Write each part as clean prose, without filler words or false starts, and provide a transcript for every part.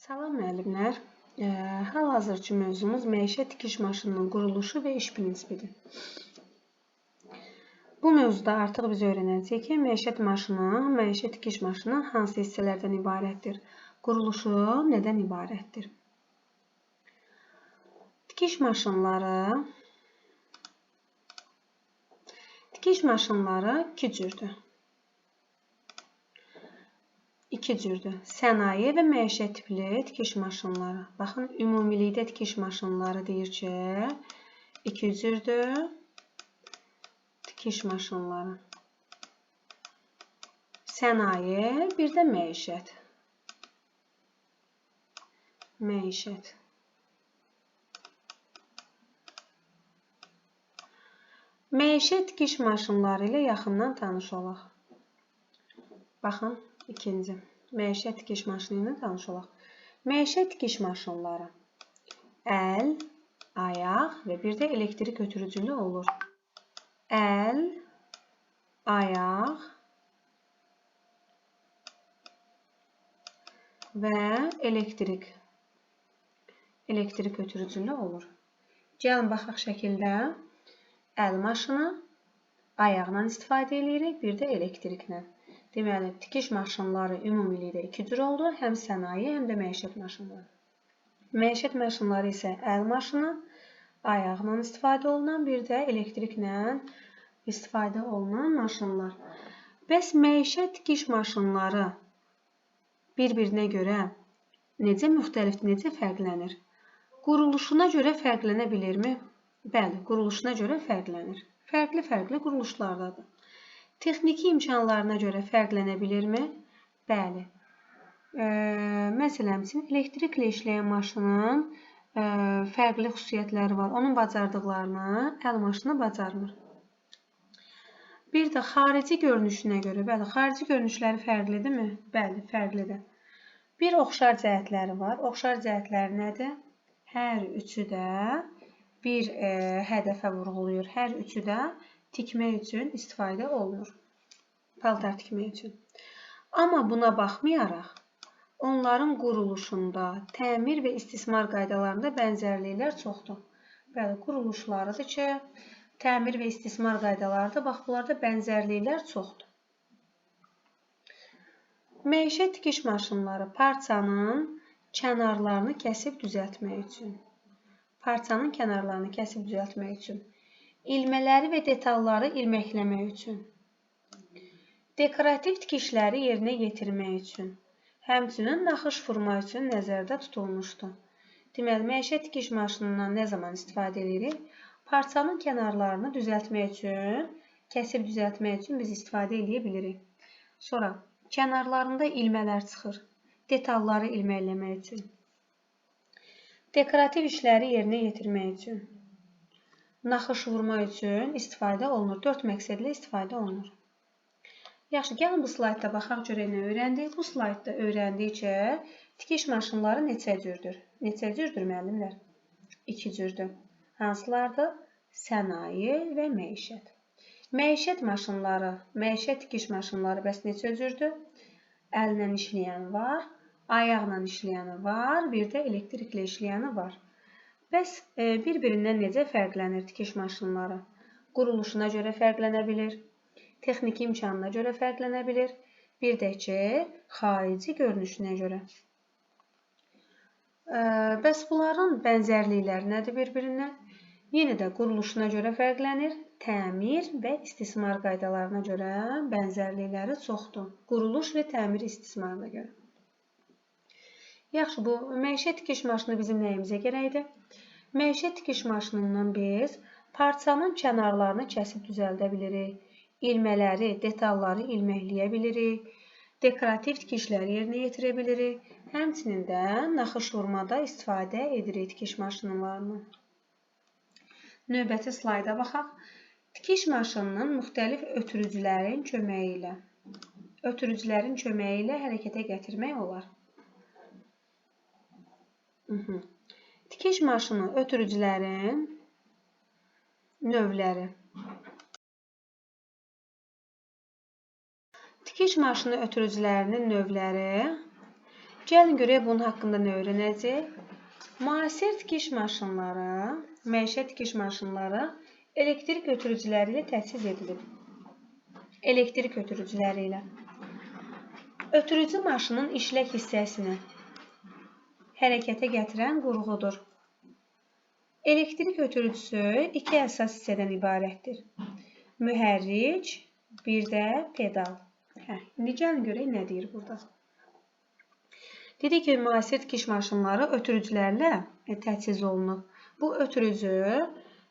Salam müəllimlər. Hal-hazırki mövzumuz məişət tikiş maşınının quruluşu və iş prinsipidir. Bu mövzuda artıq biz öyrənəcəyik ki, məişət maşını, məişət tikiş maşını hansı hissələrdən ibarətdir? Quruluşu nədən ibarətdir? Tikiş maşınları iki cürdür. İki cürdür. Sənaye və məişət tipli tikiş maşınları. Baxın, ümumilikdə tikiş maşınları deyir ki, iki cürdür. Tikiş maşınları. Sənaye, bir də məişət. Məişət. Məişət tikiş maşınları ilə yaxından tanış olaq. Baxın, ikinci. Məişət tikiş maşını ilə tanış olaq. Məişət tikiş maşınları əl, ayaq və bir də elektrik ötürücülü olur. Əl, ayaq və elektrik. Elektrik ötürücülü olur. Gəlin baxaq şəkildə. Əl maşını ayaqla istifadə edirik, bir də elektriklə. Deməli, tikiş maşınları ümumilikdə iki cür oldu. Həm sənaye, həm də məişət maşınları. Məişət maşınları isə əl maşını, ayaqla istifadə olunan, bir də elektriklə istifadə olunan maşınlar. Bəs məişət tikiş maşınları bir-birinə görə necə müxtəlifdir, necə fərqlənir? Quruluşuna görə fərqlənə bilirmi? Bəli, quruluşuna görə fərqlənir. Fərqli-fərqli quruluşlardadır. Texniki imkanlarına görə fərqlənə bilirmi? Bəli. Məsələn, elektriklə işləyən maşının fərqli xüsusiyyətləri var. Onun bacardıqlarını əl maşını bacarmır. Bir də xarici görünüşünə görə. Bəli, xarici görünüşləri fərqlidirmi? Bəli, fərqlidir. Bir oxşar cəhətləri var. Oxşar cəhətləri nədir? Hər üçü də bir hədəfə vurğulayır. Hər üçü də tikmək üçün istifadə olunur. Paltar tikmək üçün. Amma buna baxmayaraq, onların quruluşunda, təmir və istismar qaydalarında bənzərliklər çoxdur. Bəli, quruluşlarıdır ki, təmir və istismar qaydalarıdır. Bax, bunlarda bənzərliklər çoxdur. Məişət tikiş maşınları parçanın kənarlarını kəsib düzəltmək üçün. Parçanın kənarlarını kəsib düzəltmək üçün. İlmələri və detalları ilməkləmək üçün, dekorativ tikişləri yerinə yetirmək üçün, həmçinin naxış vurmaq üçün nəzərdə tutulmuşdur. Deməli, məişət tikiş maşınından nə zaman istifadə edirik? Parçanın kənarlarını düzəltmək üçün, kəsib düzəltmək üçün biz istifadə edə bilirik. Sonra, kənarlarında ilmələr çıxır, detalları ilməkləmək üçün, dekorativ işləri yerinə yetirmək üçün, naxış vurmaq üçün istifadə olunur. 4 məqsədlə istifadə olunur. Yaxşı, gəlin bu slaydda baxaq görək nə öyrəndik. Bu slaydda öyrəndik ki, tikiş maşınları neçə cürdür? Neçə cürdür müəllimlər? İki cürdür. Hansılardır? Sənaye və məişət. Məişət maşınları, məişət tikiş maşınları bəs neçə cürdür? Əllə işləyən var, ayaqla işləyəni var, bir də elektriklə işləyəni var. Bəs bir-birindən necə fərqlənir tikiş maşınları? Quruluşuna görə fərqlənə bilir, texniki imkanına görə fərqlənə bilir, bir də ki, xarici görünüşünə görə. Bəs bunların bənzərlikləri nədir bir-birindən? Yenə də quruluşuna görə fərqlənir, təmir və istismar qaydalarına görə bənzərlikləri çoxdur. Quruluş və təmir istismarına görə. Yaxşı, bu məişət tikiş maşını bizim nəyimizə gərəkdir? Məişət tikiş maşınından biz parçanın kənarlarını kəsib düzəldə bilirik, ilmələri, detalları ilməkləyə bilirik, dekorativ tikişləri yerinə yetirə bilirik, həmçinin də naxış vurmada istifadə edirik tikiş maşınlarından. Növbəti slayda baxaq. Tikiş maşınının müxtəlif ötürücülərin köməyi ilə hərəkətə gətirmək olar. Tikiş maşını ötürücülərin növləri. Tikiş maşını ötürücülərinin növləri Gəlin görək bunun haqqında nə öyrənəcəyik. Müasir tikiş maşınları, məişət tikiş maşınları elektrik ötürücüləri ilə təchiz edilib. Elektrik ötürücüləri ilə. Ötürücü maşının işlək hissəsini hərəkətə gətirən qurğudur. Elektrik ötürücüsü iki əsas hissədən ibarətdir. Mühərrik, bir də pedal. İndi gəlin görək nə deyir burada. Dedik ki, müasir tikiş maşınları ötürücülərlə təchiz olunub. Bu ötürücü,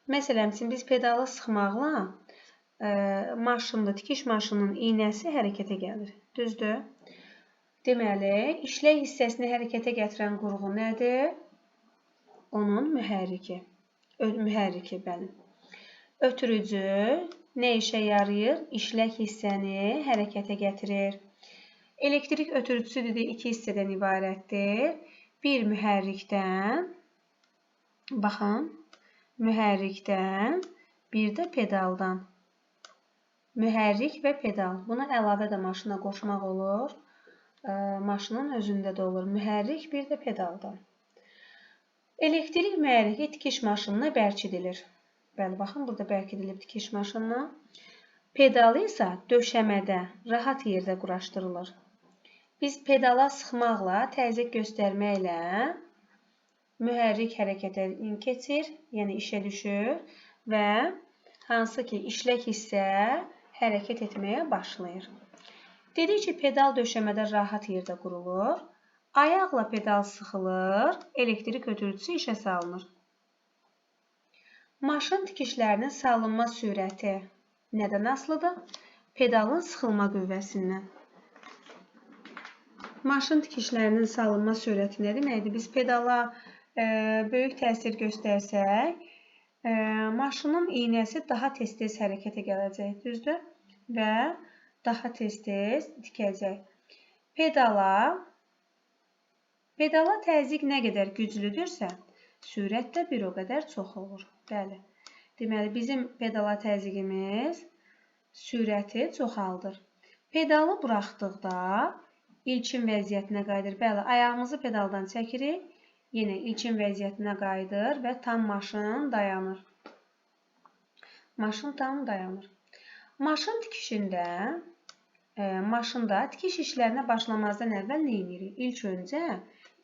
məsələn, biz pedalı sıxmaqla maşında, tikiş maşınının iynəsi hərəkətə gəlir. Düzdür? Deməli, işlək hissəsini hərəkətə gətirən qurğu nədir? Onun mühərriki. Mühərriki, bəli. Ötürücü nə işə yarayır? İşlək hissəni hərəkətə gətirir. Elektrik ötürücüsü dedik iki hissədən ibarətdir. Bir mühərrikdən, baxın, mühərrikdən, bir də pedaldan. Mühərrik və pedal. Buna əlavə də maşına qoşmaq olur. Maşının özündə də olur. Mühərrik, bir də pedaldan. Elektrik mühərriki tikiş maşınına bərkidilir. Bəli, baxın, burada bərkidilib tikiş maşınına. Pedalı isə döşəmədə, rahat yerdə quraşdırılır. Biz pedala sıxmaqla, təzyiq göstərməklə mühərrik hərəkətə keçir, yəni işə düşür və hansı ki, işlək hissə hərəkət etməyə başlayır. Dedik ki, pedal döşəmədə rahat yerdə qurulur. Ayaqla pedal sıxılır, elektrik ötürücüsü işə salınır. Maşın tikişlərinin salınma sürəti nədən asılıdır? Pedalın sıxılma qüvvəsindən. Maşın tikişlərinin salınma sürəti nə deməkdir? Biz pedala böyük təsir göstərsək, maşının iynəsi daha tez-tez hərəkətə gələcək, düzdür? Və daha tez-tez tikəcək. Pedala təzyiq nə qədər güclüdürsə, sürət də bir o qədər çox olur. Bəli. Deməli, bizim pedala təzyiqimiz sürəti çoxaldır. Pedalı buraxdıqda ilkin vəziyyətinə qayıdır. Bəli, ayağımızı pedaldan çəkirik, yenə ilkin vəziyyətinə qayıdır və tam maşın dayanır. Maşın tam dayanır. Maşın tikişində, maşında tikiş işlərinə başlamazdan əvvəl nə edirik? İlk öncə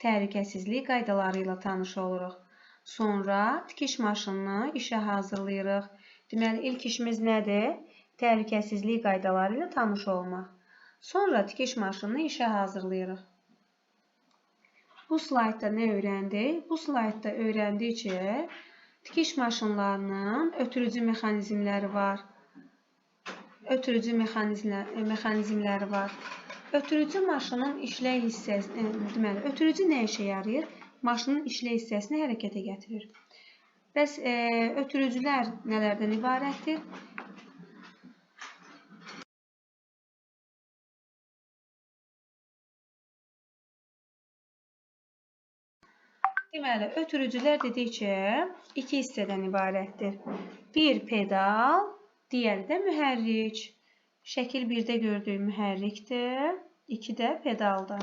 təhlükəsizlik qaydaları ilə tanış oluruq. Sonra tikiş maşınını işə hazırlayırıq. Deməli, ilk işimiz nədir? Təhlükəsizlik qaydaları ilə tanış olmaq. Sonra tikiş maşınını işə hazırlayırıq. Bu slaydda nə öyrəndik? Bu slaydda öyrəndik ki, tikiş maşınlarının ötürücü mexanizmləri var. Ötürücü mexanizmləri var. Ötürücü maşının işlək hissəsi, deməli, ötürücü nə işə yarayır? Maşının işlək hissəsini hərəkətə gətirir. Bəs ötürücülər nələrdən ibarətdir? Deməli, ötürücülər dedik ki, iki hissədən ibarətdir. Bir pedal, digəri də mühərrik. Şəkil 1-də gördüyüm mühərrikdir, 2 də pedaldır.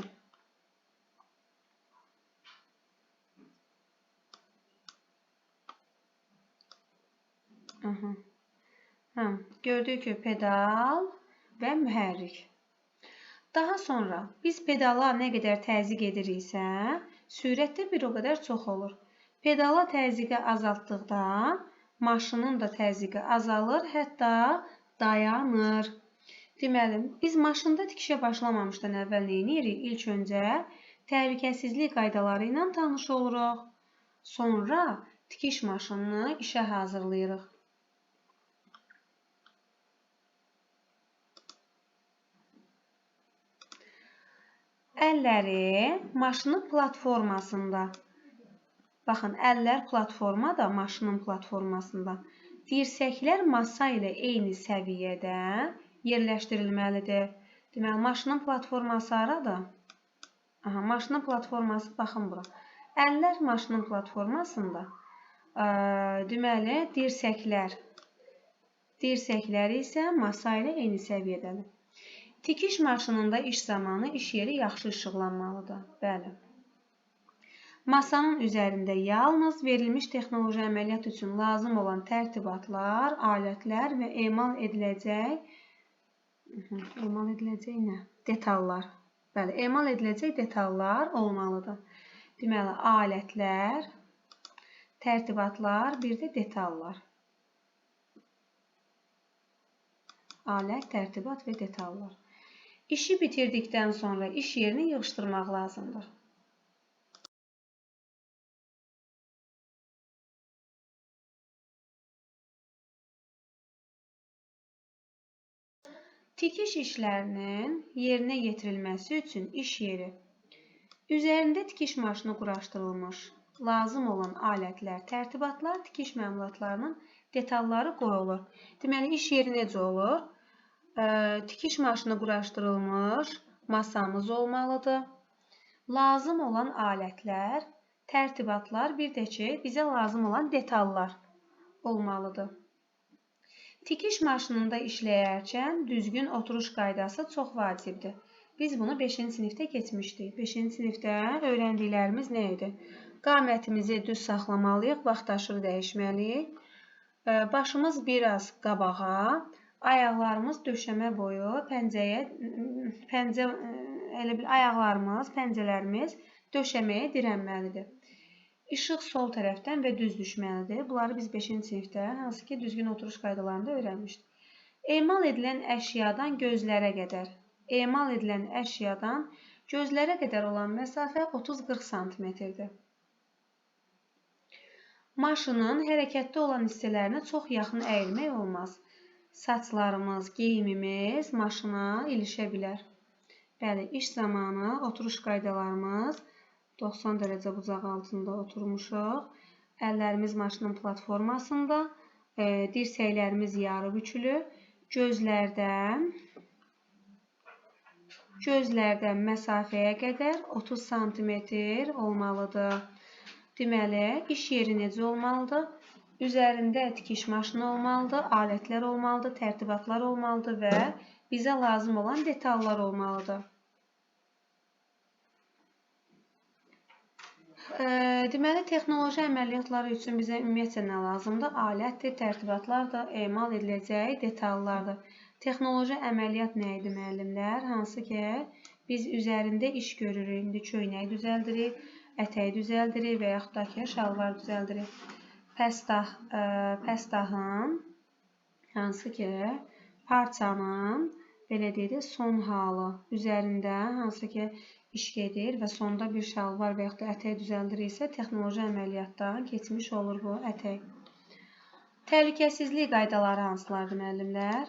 Gördük ki, pedal və mühərrik. Daha sonra biz pedala nə qədər təzyiq ediriksə, sürət də bir o qədər çox olur. Pedala təzyiqi azaltdıqda maşının da təzyiqi azalır, hətta dayanır. Deməli, biz maşında tikişə başlamamışdan əvvəl nə edirik? İlk öncə təhlükəsizlik qaydaları ilə tanış oluruq. Sonra tikiş maşınını işə hazırlayırıq. Əlləri maşının platformasında. Baxın, əllər platformada, maşının platformasında. Dirsəklər masa ilə eyni səviyyədə yerləşdirilməlidir. Deməli, maşının platforması haradır? Aha, maşının platforması, baxın bura. Əllər maşının platformasında. Deməli, dirsəklər. Dirsəkləri isə masa ilə eyni səviyyədədir. Tikiş maşınında iş zamanı iş yeri yaxşı işıqlanmalıdır. Bəli. Masanın üzərində yalnız verilmiş texnoloji əməliyyat üçün lazım olan tərtibatlar, alətlər və emal ediləcək nə? Detallar. Bəli, emal ediləcək detallar olmalıdır. Deməli, alətlər, tərtibatlar, bir də detallar. Alət, tərtibat və detallar. İşi bitirdikdən sonra iş yerini yığışdırmaq lazımdır. Tikiş işlərinin yerinə yetirilməsi üçün iş yeri üzərində tikiş maşını quraşdırılmış, lazım olan alətlər, tərtibatlar, tikiş məmulatlarının detalları qoyulur. Deməli, iş yeri necə olur? Tikiş maşını quraşdırılmış masamız olmalıdır. Lazım olan alətlər, tərtibatlar, bir də ki, bizə lazım olan detallar olmalıdır. Tikiş maşınında işləyərkən düzgün oturuş qaydası çox vacibdir. Biz bunu 5-ci sinifdə keçmişdik. 5-ci sinifdə öyrəndiklərimiz nə idi? Qamətimizi düz saxlamalıyıq, vaxtaşırı dəyişməliyik. Başımız biraz qabağa, ayaqlarımız döşəmə boyu, ayaqlarımız, pəncələrimiz döşəməyə dirənməlidir. İşıq sol tərəfdən və düz düşməlidir. Bunları biz 5-ci sinifdə, hansı ki düzgün oturuş qaydalarında öyrənmişdik. Emal edilən əşyadan gözlərə qədər. Emal edilən əşyadan gözlərə qədər olan məsafə 30-40 santimetrdir. Maşının hərəkətdə olan hissələrinə çox yaxın əyilmək olmaz. Saçlarımız, geyimimiz maşına ilişə bilər. Bəli, iş zamanı oturuş qaydalarımız 90 dərəcə bucaq altında oturmuşuq. Əllərimiz maşının platformasında, dirsəklərimiz yarı bükülü, gözlərdən məsafəyə qədər 30 santimetr olmalıdır. Deməli, iş yeri necə olmalıdır? Üzərində tikiş maşını olmalıdır, alətlər olmalıdır, tərtibatlar olmalıdır və bizə lazım olan detallar olmalıdır. Deməli, texnoloji əməliyyatları üçün bizə ümumiyyətcə nə lazımdır? Alətdir, tərtibatlardır, emal ediləcək detallardır. Texnoloji əməliyyat nə idi müəllimlər? Hansı ki, biz üzərində iş görürük. İndi köynəyi düzəldirik, ətəyi düzəldirik və yaxud da ki, şalvar düzəldirik. Pəstahın, hansı ki, parçanın, belə deyək, son halı üzərində, hansı ki, iş gedir və sonda bir şalvar və yaxud da ətək düzəldiriksə, texnoloji əməliyyatdan keçmiş olur bu ətək. Təhlükəsizlik qaydaları hansılardır müəllimlər?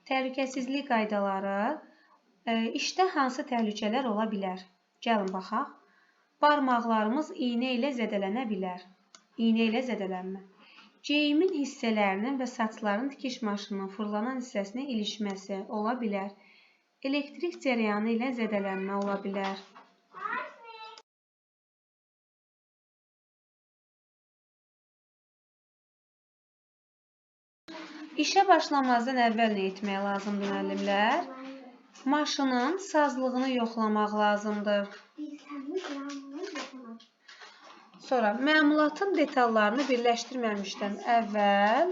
Təhlükəsizlik qaydaları işdə hansı təhlükələr ola bilər? Gəlin baxaq. Barmaqlarımız iynə ilə zədələnə bilər. İynə ilə zədələnmə. Geyimin hissələrinin və saçların tikiş maşınının fırlanan hissəsinə ilişməsi ola bilər. Elektrik cərəyanı ilə zədələnmə ola bilər. İşə başlamazdan əvvəl nə etmək lazımdır müəllimlər? Maşının sazlığını yoxlamaq lazımdır. Sonra məmulatın detallarını birləşdirməmişdən əvvəl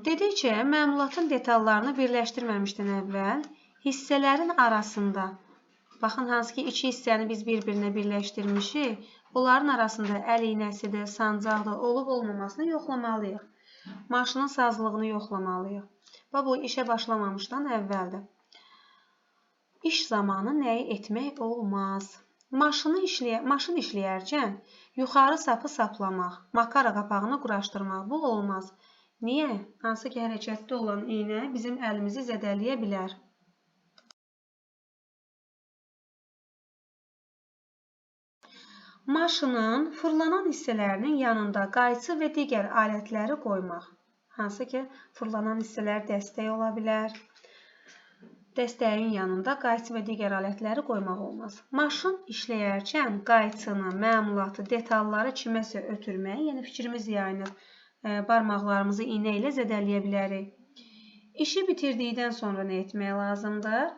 Dedik ki, məmulatın detallarını birləşdirməmişdən əvvəl hissələrin arasında, baxın, hansı ki, iki hissəni biz bir-birinə birləşdirmişik, onların arasında əl iynəsidir, sancaqdır, olub-olmamasını yoxlamalıyıq. Maşının sazlığını yoxlamalıyıq. Və bu, işə başlamamışdan əvvəldir. İş zamanı nəyi etmək olmaz? Maşın işləyərkən yuxarı sapı saplamaq, makara qapağını quraşdırmaq, bu olmaz. Niyə? Hansı ki, hərəkətdə olan iynə bizim əlimizi zədələyə bilər. Maşının fırlanan hissələrinin yanında qayçı və digər alətləri qoymaq. Hansı ki, fırlanan hissələr dəstək ola bilər. Dəstəyin yanında qayçı və digər alətləri qoymaq olmaz. Maşın işləyərkən qayçını, məmulatı, detalları kiməsə ötürmək, yəni fikrimiz yayınır, barmaqlarımızı iynə ilə zədələyə bilərik. İşi bitirdikdən sonra nə etmək lazımdır?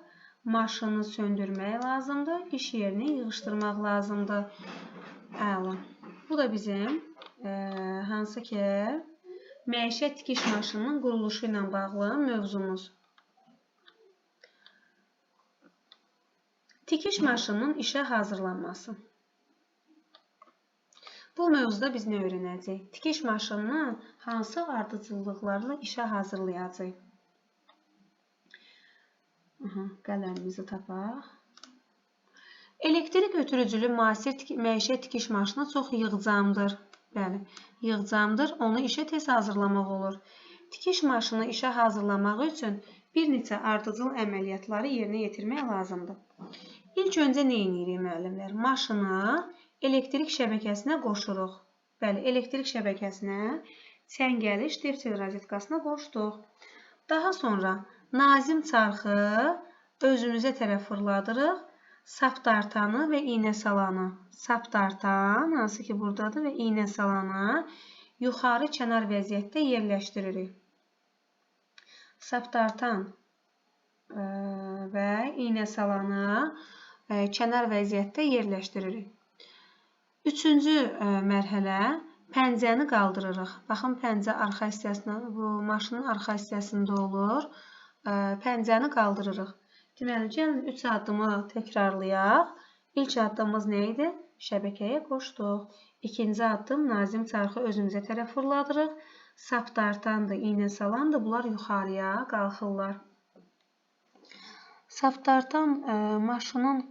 Maşını söndürmək lazımdır, iş yerini yığışdırmaq lazımdır. Əla. Bu da bizim hansı ki, məişət tikiş maşınının quruluşu ilə bağlı mövzumuz. Tikiş maşınının işə hazırlanması. Bu mövzuda biz nə öyrənəcəyik? Tikiş maşınını hansı ardıcıllıqlarla işə hazırlayacağıq? Aha, qələmimizi tapaq. Elektrik ötürücülü müasir məişət tikiş maşını çox yığcamdır. Bəli, yığcamdır. Onu işə tez hazırlamaq olur. Tikiş maşını işə hazırlamaq üçün bir neçə ardıcıl əməliyyatları yerinə yetirmək lazımdır. İlk öncə nə edirik müəllimlər? Maşını elektrik şəbəkəsinə qoşuruq. Bəli, elektrik şəbəkəsinə çəngəli ştepsel rozetkasına qoşduq. Daha sonra nazim çarxı özümüzə tərəf fırladırıq. Sap dartanı və iynə salanı. Sap dartan, hansı ki buradadır, və iynə salanı yuxarı kənar vəziyyətdə yerləşdiririk. Sap dartan və iynə salanı kənar vəziyyətdə yerləşdiririk. Üçüncü mərhələ, pəncəni qaldırırıq. Baxın, pəncə arxa hissəsinə, bu maşının arxa hissəsində olur. Pəncəni qaldırırıq. Deməli, gəlin 3 addımı təkrarlayaq. İlk addımımız nə idi? Şəbəkəyə qoşduq. İkinci addım, nazim çarxı özümüzə tərəf fırladırıq. Sap dartandır, iynə salandır. Bunlar yuxarıya qalxırlar. Sap dartan maşının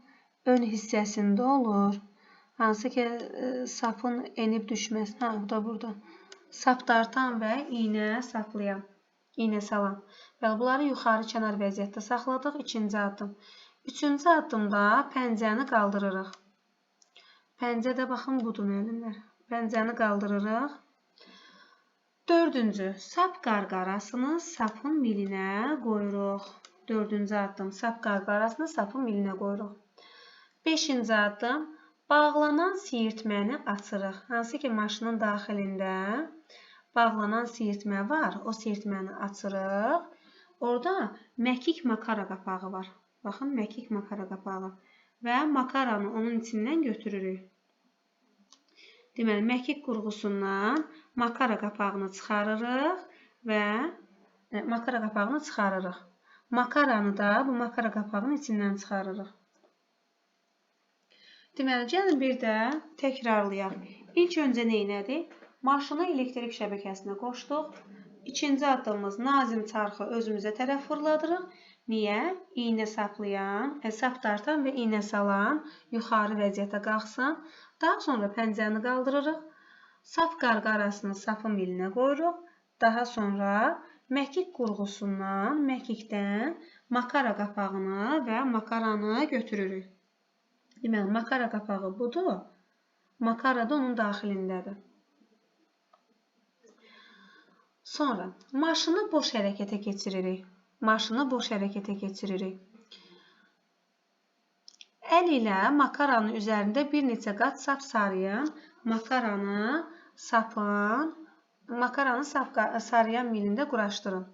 ön hissəsində olur. Hansı ki, sapın enib düşməsi. Hə, bu da burada. Sap dartan və iynə saplayan, iynə salan. Bəli, bunları yuxarı kənar vəziyyətdə saxladıq. İkinci addım. Üçüncü addımda pəncəni qaldırırıq. Pəncə də baxın budur müəllimlər. Pəncəni qaldırırıq. Dördüncü, sap qarqarasını sapın milinə qoyuruq. Dördüncü addım, sap qarqarasını sapın milinə qoyuruq. Beşinci addım, bağlanan siyirtməni açırıq. Hansı ki, maşının daxilində bağlanan siyirtmə var. O siyirtməni açırıq. Orada məkik makara qapağı var. Baxın, məkik makara qapağı. Və makaranı onun içindən götürürük. Deməli, məkik qurğusundan makara qapağını çıxarırıq və makara qapağını çıxarırıq. Makaranı da bu makara qapağının içindən çıxarırıq. Deməli, gəlin bir də təkrarlayaq. İlk öncə nə elədik? Maşını elektrik şəbəkəsinə qoşduq. İkinci addımımız, nazim çarxı özümüzə tərəf fırladırıq. Niyə? İynə saplayan, sap dartan və iynə salan yuxarı vəziyyətə qalxsın. Daha sonra pəncəni qaldırırıq. Sap qarqarasını sapın milinə qoyuruq. Daha sonra məkik qurğusundan, məkikdən makara qapağını və makaranı götürürük. Deməli, makara qapağı budur. Makara da onun daxilindədir. Sonra maşını boş hərəkətə keçiririk. Maşını boş hərəkətə keçiririk. Əl ilə makaranın üzərində bir neçə qat sap sarıyan makaranı sapın, makaranı sap sarıyan milində quraşdırın.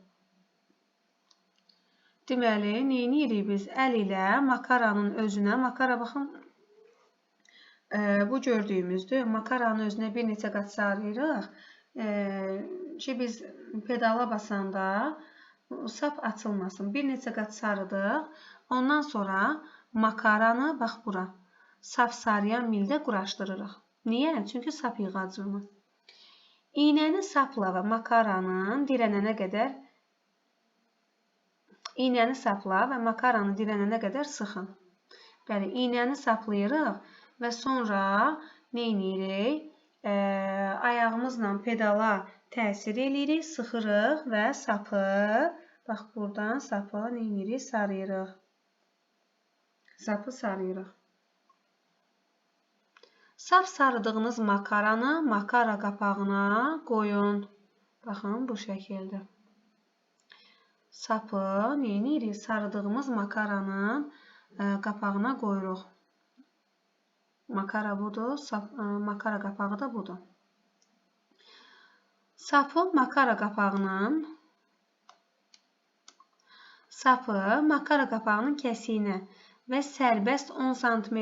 Deməli, nə edirik biz? Əl ilə makaranın özünə, makara baxın, bu gördüyümüzdür. Makaranın özünə bir neçə qat sarıyırıq ki, biz pedala basanda sap açılmasın. Bir neçə qat sarıdıq. Ondan sonra makaranı, bax bura, sap sarıyan mildə quraşdırırıq. Niyə? Çünki sap yığacığını. İynəni sapla və makaranın dirənənə qədər İynəni sapla və makaranı dirənənə qədər sıxın. Bəli, iynəni saplayırıq və sonra nə edirik? Ayağımızla pedala təsir eləyirik, sıxırıq və sapı, bax buradan sapı nə edirik? Sarıyırıq. Sapı sarıyırıq. Sap sarıdığınız makaranı makara qapağına qoyun. Baxın, bu şəkildə. Sapı neynirik? Sarıdığımız makaranın qapağına qoyuruq. Makara budur, makara qapağı da budur. Sapı makara qapağının kəsiyinə və sərbəst 10 sm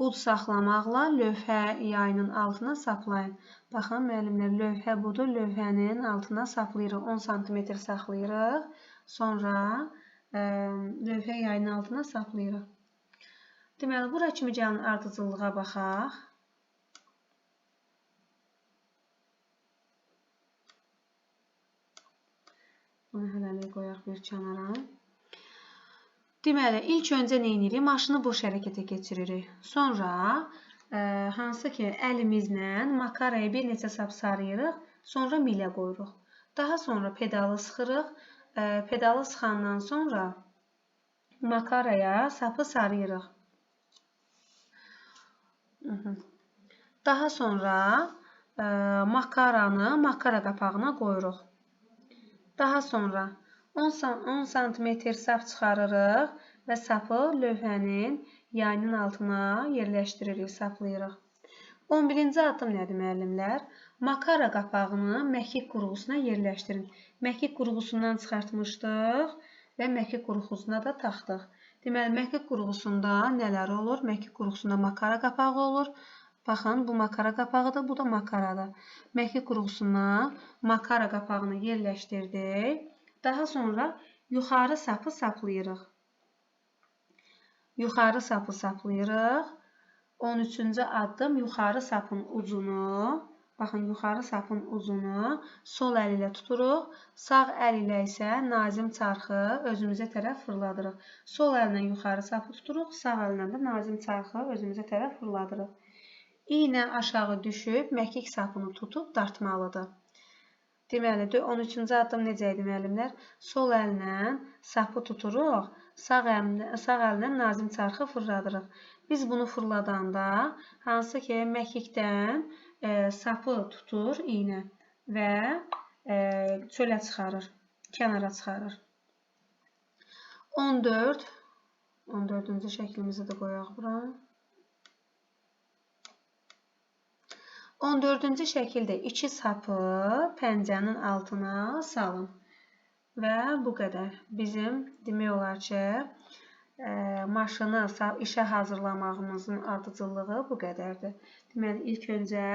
ud saxlamaqla lövhə yayının altına saplayın. Baxın, müəllimlər, lövhə budur. Lövhənin altına saplayırıq. 10 sm saxlayırıq. Sonra lövhə yayının altına saplayırıq. Deməli, bura kimi gəlin ardıcıllığa baxaq. Bunu hələlik qoyaq bir kənara. Deməli, ilk öncə nə edirik? Maşını boş hərəkətə keçiririk. Sonra hansı ki, əlimizlə makaraya bir neçə sap sarıyırıq, sonra milə qoyuruq. Daha sonra pedalı sıxırıq. Pedalı sıxandan sonra makaraya sapı sarıyırıq. Daha sonra makaranı makara qapağına qoyuruq. Daha sonra 10 sm sap çıxarırıq və sapı lövhənin yayının altına yerləşdiririk, saplayırıq. 11-ci addım nədir, müəllimlər? Makara qapağını məkik qurğusuna yerləşdirin. Məkik qurğusundan çıxartmışdıq və məkik qurğusuna da taxdıq. Deməli, məkik qurğusunda nələr olur? Məkik qurğusunda makara qapağı olur. Baxın, bu makara qapağıdır, bu da makaradır. Məkik qurğusuna makara qapağını yerləşdirdik. Daha sonra yuxarı sapı saplayırıq. Yuxarı sapı saplayırıq. 13-cü addım yuxarı sapın ucunu, baxın, yuxarı sapın ucunu sol əl ilə tuturuq. Sağ əl ilə isə nazim çarxı özümüzə tərəf fırladırıq. Sol əllə yuxarı sapı tuturuq, sağ əllə də nazim çarxı özümüzə tərəf fırladırıq. İynə aşağı düşüb məkik sapını tutub dartmalıdır. Deməli, 13-cü addım necə idi, müəllimlər? Sol əllə sapı tuturuq, sağ əllə nazim çarxı fırladırıq. Biz bunu fırladanda, hansı ki, məkikdən sapı tutur iynə və çölə çıxarır, kənara çıxarır. 14-cü şəklimizi də qoyaq bura. 14-cü şəkildə iki sapı pəncənin altına salın. Və bu qədər. Bizim demək olar ki, maşını işə hazırlamağımızın ardıcıllığı bu qədərdir. Deməli, ilk öncə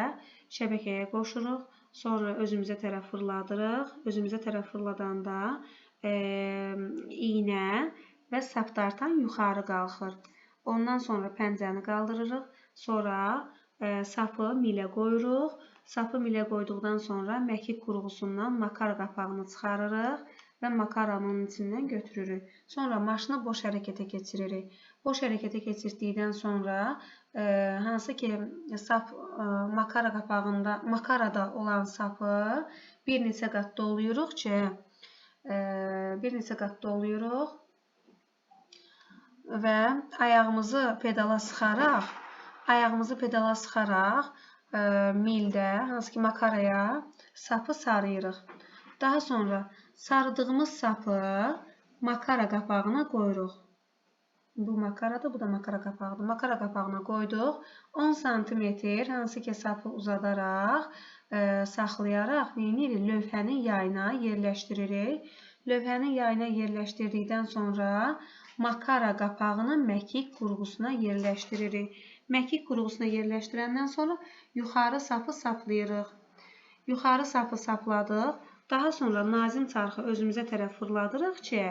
şəbəkəyə qoşuruq, sonra özümüzə tərəf fırladırıq. Özümüzə tərəf fırladanda iynə və sap dartan yuxarı qalxır. Ondan sonra pəncəni qaldırırıq, sonra sapı milə qoyuruq. Sapı milə qoyduqdan sonra məkik qurğusundan makara qapağını çıxarırıq və makaranın onun içindən götürürük. Sonra maşını boş hərəkətə keçiririk. Boş hərəkətə keçirdikdən sonra hansı ki sap makara qapağında, makarada olan sapı bir neçə qat doluyuruq ki, bir neçə qat doluyuruq və ayağımızı pedala sıxaraq, mildə, hansı ki makaraya sapı sarıyırıq. Daha sonra sarıdığımız sapı makara qapağına qoyuruq. Bu makaradır, bu da makara qapağıdır. Makara qapağına qoyduq. 10 sm hansı ki sapı uzadaraq, saxlayaraq neynirik? Lövhənin yayına yerləşdiririk. Lövhənin yayına yerləşdirdikdən sonra makara qapağını məkik qurğusuna yerləşdiririk. Məkik qurğusuna yerləşdirəndən sonra yuxarı sapı saplayırıq. Yuxarı sapı sapladıq. Daha sonra nazim çarxı özümüzə tərəf fırladırıq ki,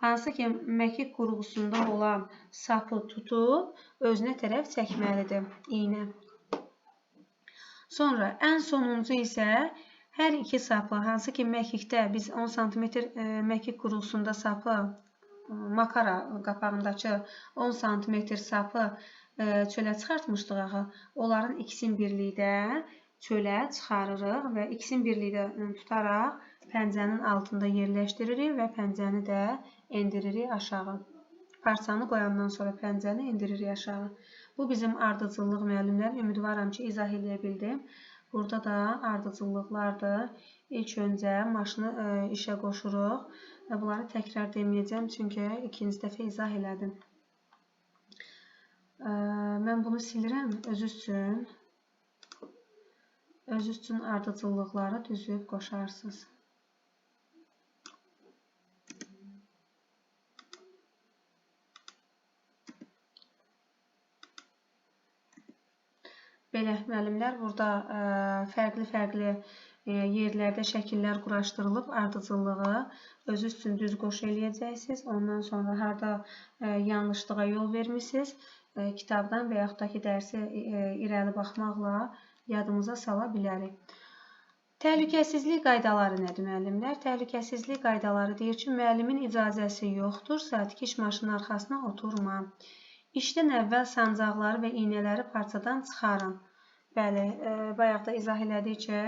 hansı ki məkik qurğusunda olan sapı tutub özünə tərəf çəkməlidir iynə. Sonra ən sonuncu isə hər iki sapı, hansı ki məkikdə biz 10 sm məkik qurğusunda sapı, makara qapağındakı 10 sm sapı çölə çıxartmışdıq axı. Onların ikisini birlikdə çölə çıxarırıq və ikisini birlikdə tutaraq pəncənin altında yerləşdiririk və pəncəni də endiririk aşağı. Parçanı qoyandan sonra pəncəni endiririk aşağı. Bu bizim ardıcıllıq müəllimlər. Ümidvaram ki, izah eləyə bildim. Burada da ardıcıllıqlardır. İlk öncə maşını işə qoşuruq. Və bunları təkrar deməyəcəm, çünki ikinci dəfə izah elədim. Mən bunu silirəm özünüz üçün. Özünüz üçün ardıcıllıqları düzüb qoşarsınız. Belə, müəllimlər, burada fərqli-fərqli yerlərdə şəkillər quraşdırılıb, ardıcıllığı özünüz üçün düz qoşu eləyəcəksiniz. Ondan sonra harda yanlışlığa yol vermişsiniz, kitabdan və yaxud da ki, dərsi irəli baxmaqla yadımıza sala bilərik. Təhlükəsizlik qaydaları nədir, müəllimlər? Təhlükəsizlik qaydaları deyir ki, müəllimin icazəsi yoxdursa, tikiş maşının arxasına oturma. İşdən əvvəl sancaqları və iynələri parçadan çıxarın. Bəli, bayaq da izah elədik ki,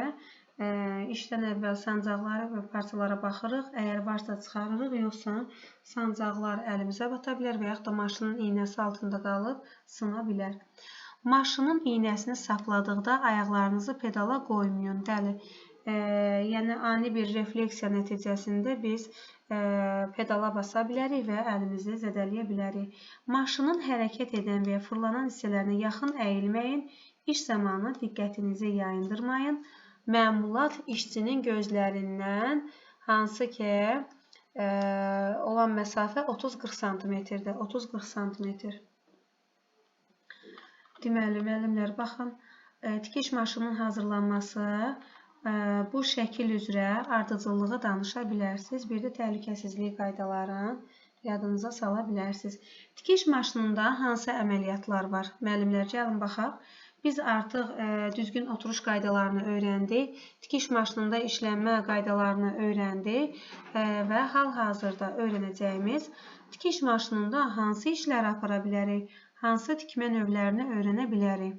işdən əvvəl sancaqları və parçalara baxırıq. Əgər varsa çıxarırıq, yoxsa sancaqlar əlimizə bata bilər və yaxud da maşının iynəsi altında qalıb sına bilər. Maşının iynəsini sapladıqda ayaqlarınızı pedala qoymayın. Bəli, yəni ani bir refleksiya nəticəsində biz pedala basa bilərik və əlimizi zədələyə bilərik. Maşının hərəkət edən və ya fırlanan hissələrinə yaxın əyilməyin, iş zamanı diqqətinizi yayındırmayın. Məmulat işçinin gözlərindən hansı ki olan məsafə 30-40 santimetrdir. 30-40 santimetr. Deməli, müəllimlər, baxın, tikiş maşının hazırlanması bu şəkil üzrə ardıcıllığı danışa bilərsiniz. Bir də təhlükəsizlik qaydalarını yadınıza sala bilərsiniz. Tikiş maşınında hansı əməliyyatlar var? Müəllimlər, gəlin baxaq. Biz artıq düzgün oturuş qaydalarını öyrəndik. Tikiş maşınında işlənmə qaydalarını öyrəndik və hal-hazırda öyrənəcəyimiz tikiş maşınında hansı işləri apara bilərik, hansı tikmə növlərini öyrənə bilərik.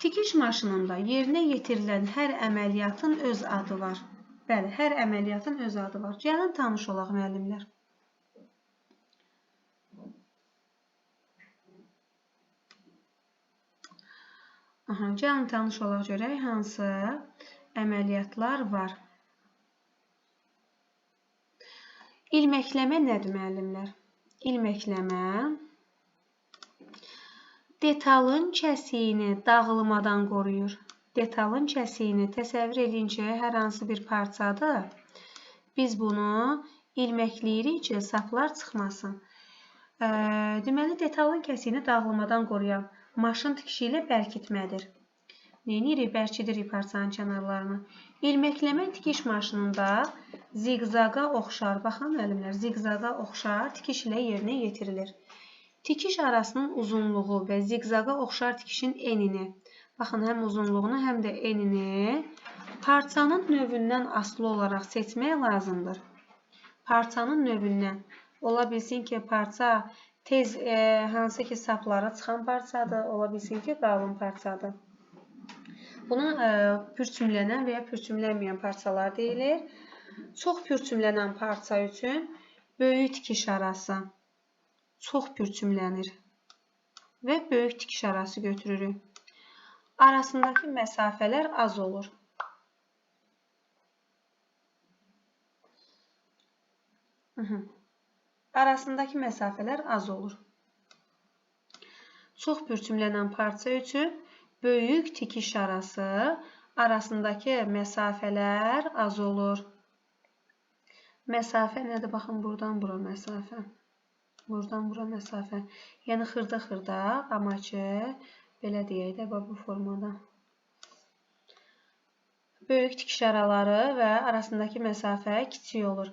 Tikiş maşınında yerinə yetirilən hər əməliyyatın öz adı var. Bəli, hər əməliyyatın öz adı var. Gəlin tanış olaq müəllimlər. Aha, gəlin tanış olaq görək hansı əməliyyatlar var. İlməkləmə nədir müəllimlər? İlməkləmə detalın kəsiyini dağılmadan qoruyur. Detalın kəsiyini təsəvvür edin ki, hər hansı bir parçadır. Biz bunu ilməkləyirik ki, saplar çıxmasın. Deməli, detalın kəsiyini dağılmadan qoruyan maşın tikişi ilə bərkitmədir. Neynirik? Bərkidirik parçanın kənarlarını. İlməkləmə tikiş maşınında ziqzaqa oxşar, baxın müəllimlər, ziqzaqa oxşar tikiş ilə yerinə yetirilir. Tikiş arasının uzunluğu və ziqzaqa oxşar tikişin enini, baxın, həm uzunluğunu, həm də enini parçanın növündən asılı olaraq seçmək lazımdır. Parçanın növündən. Ola bilsin ki, parça tez hansı ki saplara çıxan parçadır, ola bilsin ki, qalın parçadır. Buna pürçümlənən və ya pürçümlənməyən parçalar deyilir. Çox pürçümlənən parça üçün böyük tikiş arası çox pürçümlənir və böyük tikiş arası götürürük. Arasındakı məsafələr az olur. Arasındakı məsafələr az olur. Çox pürçümlənən parça üçün böyük tikiş arası, arasındakı məsafələr az olur. Məsafə nədir? Baxın, buradan bura məsafə. Buradan bura məsafə. Yəni, xırda-xırda, amma ki, belə deyək də, bu formada. Böyük tikiş araları və arasındakı məsafə kiçik olur.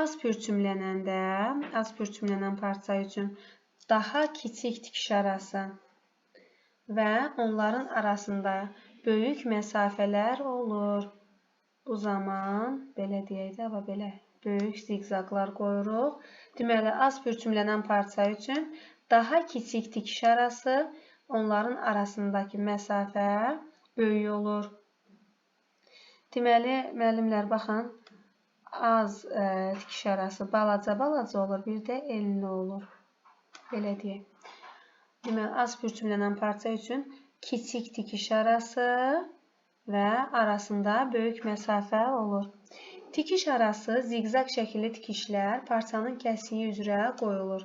Az pürçümlənəndə, az pürçümlənən parça üçün daha kiçik tikiş arası və onların arasında böyük məsafələr olur. Bu zaman belə deyək də, və belə böyük ziqzaqlar qoyuruq. Deməli, az pürçümlənən parça üçün daha kiçik tikiş arası, onların arasındakı məsafə böyük olur. Deməli, müəllimlər, baxın, az tikiş arası balaca-balaca olur, bir də enli olur. Belə deyək. Deməli, az pürçümlənən parça üçün kiçik tikiş arası və arasında böyük məsafə olur. Tikiş arası ziqzaq şəkilli tikişlər parçanın kəsiyi üzrə qoyulur.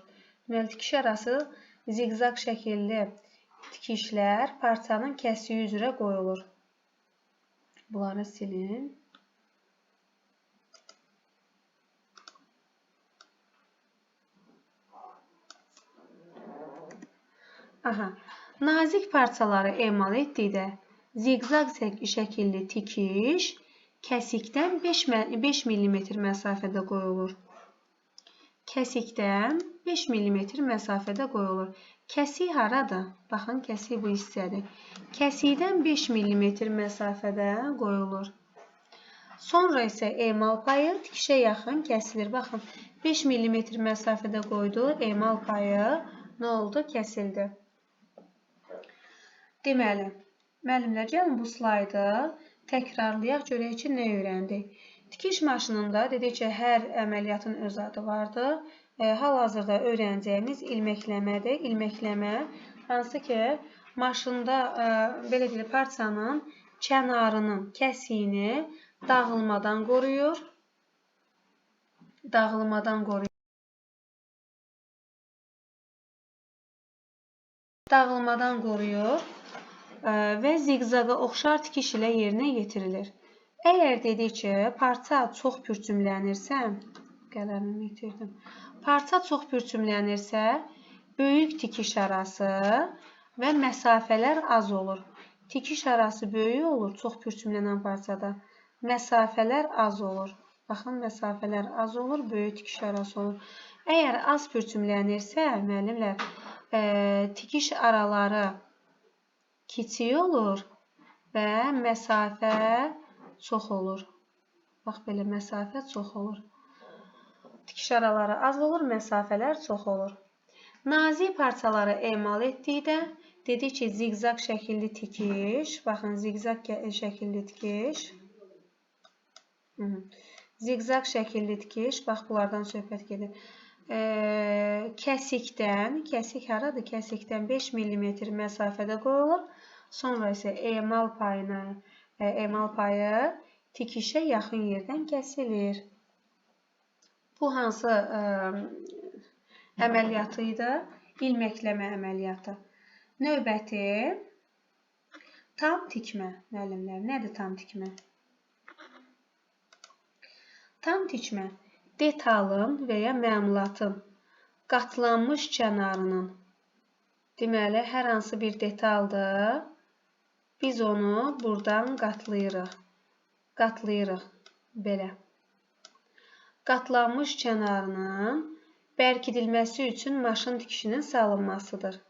Deməli, tikiş arası ziqzaq şəkilli tikişlər parçanın kəsiyi üzrə qoyulur. Bunları silin. Aha. Nazik parçaları emal etdikdə ziqzaq şəkilli tikiş kəsikdən 5 mm məsafədə qoyulur. Kəsikdən 5 mm məsafədə qoyulur. Kəsik haradır? Baxın, kəsik bu hissədir. Kəsikdən 5 mm məsafədə qoyulur. Sonra isə emal payı tikişə yaxın kəsilir. Baxın, 5 mm məsafədə qoydu, emal payı nə oldu? Kəsildi. Deməli, müəllimlər, gəlin bu slaydı təkrarlayaq, görək ki, nə öyrəndik. Tikiş maşınında dedik ki, hər əməliyyatın öz adı vardır. Hal-hazırda öyrənəcəyimiz ilməkləmədir. İlməkləmə, hansı ki, maşında, belə deyək, parçanın kənarının kəsiyini dağılmadan qoruyur. Dağılmadan qoruyur. Dağılmadan qoruyur və ziqzaqa oxşar tikiş ilə yerinə yetirilir. Əgər dedik ki, parça çox pürçümlənirsə, qələmimi itirdim. Parça çox pürçümlənirsə, böyük tikiş arası və məsafələr az olur. Tikiş arası böyük olur çox pürçümlənən parçada. Məsafələr az olur. Baxın, məsafələr az olur, böyük tikiş arası olur. Əgər az pürçümlənirsə, müəllimlər, tikiş araları kiçik olur və məsafə çox olur. Bax, belə məsafə çox olur. Tikiş araları az olur, məsafələr çox olur. Nazik parçaları emal etdikdə, dedik ki, ziqzaq şəkilli tikiş, baxın, ziqzaq şəkilli tikiş, ziqzaq şəkilli tikiş, bax, bunlardan söhbət gedir. Kəsikdən, kəsik haradır? Kəsikdən 5 mm məsafədə qoyulur. Sonra isə emal payı tikişə yaxın yerdən kəsilir. Bu hansı əməliyyatı idi? İlməkləmə əməliyyatı. Növbəti tam tikmə, müəllimlər. Nədir tam tikmə? Tam tikmə detalın və ya məmulatın qatlanmış kənarının, deməli, hər hansı bir detaldır, biz onu buradan qatlayırıq. Qatlayırıq, belə. Qatlanmış kənarının bərkidilməsi üçün maşın tikişinin salınmasıdır.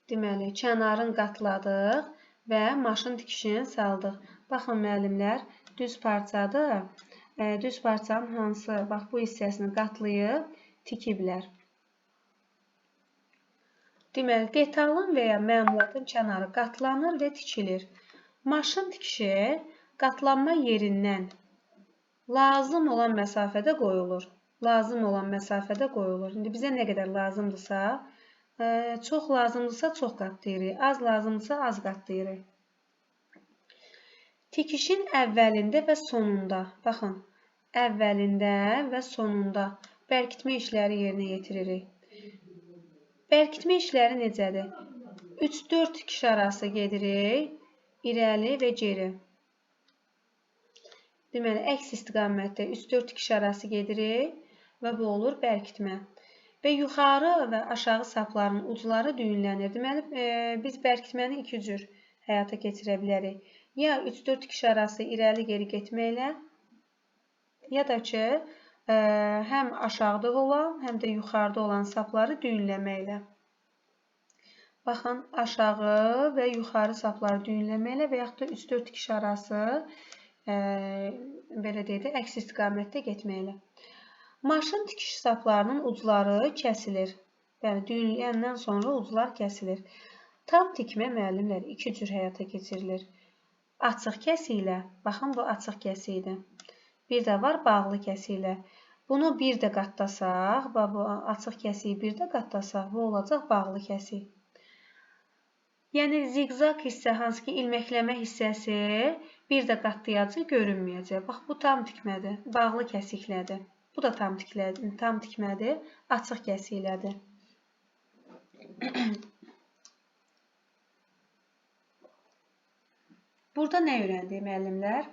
Deməli, kənarın qatladıq və maşın tikişini saldıq. Baxın, müəllimlər, düz parçadır. Düz parçanın hansı, bax, bu hissəsini qatlayıb tikiblər. Deməli, detalın və ya məmulatın kənarı qatlanır və tikilir. Maşın tikişi qatlanma yerindən lazım olan məsafədə qoyulur. Lazım olan məsafədə qoyulur. İndi bizə nə qədər lazımdırsa, çox lazımdırsa çox qatlayırıq, az lazımdırsa az qatlayırıq. Tikişin əvvəlində və sonunda, baxın, əvvəlində və sonunda bərkitmə işləri yerinə yetiririk. Bərkitmə işləri necədir? 3-4 tikiş arası gedirik, irəli və geri. Deməli, əks istiqamətdə 3-4 tikiş arası gedirik və bu olur bərkitmə. Və yuxarı və aşağı sapların ucları düyünlənir. Deməli, biz bərkitməni iki cür həyata keçirə bilərik. Ya 3-4 tikiş arası irəli-geri getməklə, ya da ki, həm aşağıda olan, həm də yuxarıda olan sapları düyünləməklə. Baxın, aşağı və yuxarı sapları düyünləməklə və yaxud da 3-4 tikiş arası Belə deyək də, əks istiqamətdə getməklə. Maşın tikiş saplarının ucları kəsilir. Yəni, düyünləyəndən sonra uclar kəsilir. Tam tikmə müəllimlər iki cür həyata keçirilir. Açıq kəsi ilə, baxın bu açıq kəsi idi. Bir də var bağlı kəsi ilə. Bunu bir də qatlasaq, bu açıq kəsiyi bir də qatlasaq, bu olacaq bağlı kəsi. Yəni, ziqzaq hissə, hansı ki, ilməkləmə hissəsi bir də qatlayacaq, görünməyəcək. Bax, bu tam tikmədir, bağlı kəsiklədir. Bu da tam tikmədir, açıq kəsiklədir. Burada nə öyrəndik müəllimlər?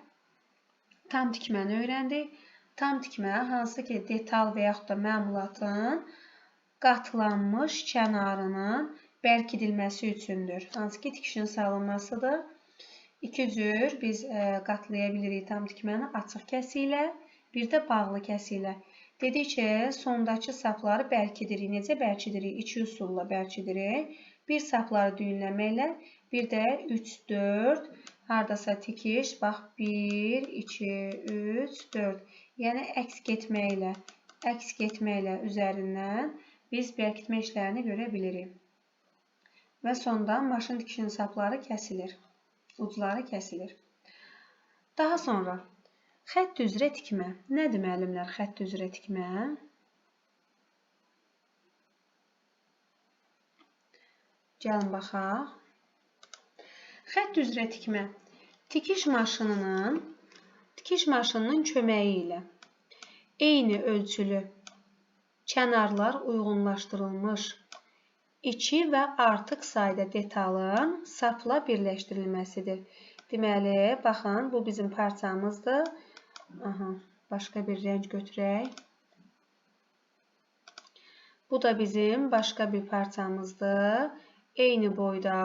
Tam tikməni öyrəndik. Tam tikmə hansı ki, detal və yaxud da məmulatın qatlanmış kənarının bərkidilməsi üçündür. Hansı ki, tikişin salınmasıdır. İki cür biz qatlaya bilirik tam tikməni açıq kəsi ilə, bir də bağlı kəsi ilə. Dedik ki, sondakı sapları bərkidirik. Necə bərkidirik? İki üsulla bərkidirik. Bir sapları düyünləməklə, bir də 3, 4, haradasa tikiş, bax 1, 2, 3, 4. Yəni, əks getməklə üzərindən biz bərkitmə işlərini görə bilirik. Və sonda maşın tikişinin sapları kəsilir, ucları kəsilir. Daha sonra xətt üzrə tikmə. Nədir müəllimlər xətt üzrə tikmə? Gəlin baxaq. Xətt üzrə tikmə. Tikiş maşınının köməyi ilə eyni ölçülü kənarlar uyğunlaşdırılmış iki və artıq sayda detalın sapla birləşdirilməsidir. Deməli, baxın, bu bizim parçamızdır. Aha, başqa bir rəng götürək. Bu da bizim başqa bir parçamızdır. Eyni boyda